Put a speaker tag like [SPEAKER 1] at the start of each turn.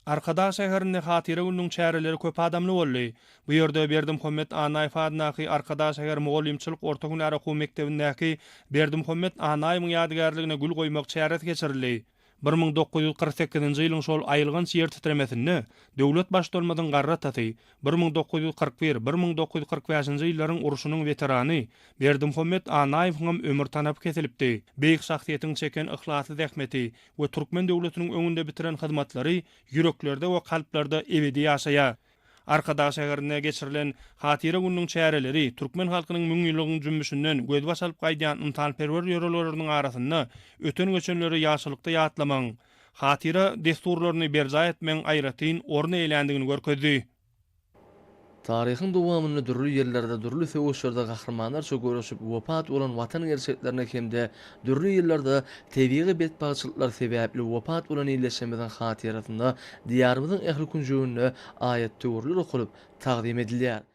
[SPEAKER 1] Arkadag şäherinde Hatyra gününiň çäreleri köp adamly boldy. Bu ýerde Berdimuhamet Annaýew adyndaky Arkadag şäher mugallymçylyk orta hünär okuw mekdebindäki Berdimuhamet Annaýewiň ýadygärligine gül goýmak çäresi geçirildi. 1948-nji ýylyň şol aýylganç ýer titremesinde döwlet Baştutanymyzyň garry atasy, 1941, 1945-nji ýyllaryň urşunyň weterany Berdimuhamet Annaýewiňem ömür tanapy kesilipdi. Beýik şahsyýetiň çeken yhlasly zähmeti we türkmen döwletiniň öňünde bitiren hyzmatlary ýüreklerde we kalplarda ebedi ýaşaýar. Arkadag şäherinde geçirilen Hatyra gününiň çäreleri türkmen halkynyň müňýyllygyň jümmüşinden gözbaş alyp gaýdýan ynsanperwer ýörelgeleriniň arasynda öten-geçenleri ýagşylykda ýatlamagyň, hatyra dessurlaryny berjaý etmegiň aýratyn orun eýeländigini görkezdi.
[SPEAKER 2] Taryhyň dowamynda dürli ýyllarda, dürli söweşlerde gahrymanlarça göreşip wepat bolan Watan gerçeklerine hem-de dürli ýyllarda tebigy betbagtçylyklar sebäpli wepat bolan ildeşlerimiziň hatyrasyna Diýarymyzyň ähli künjeginde aýat-töwirler okalyp, tagzym edilýär.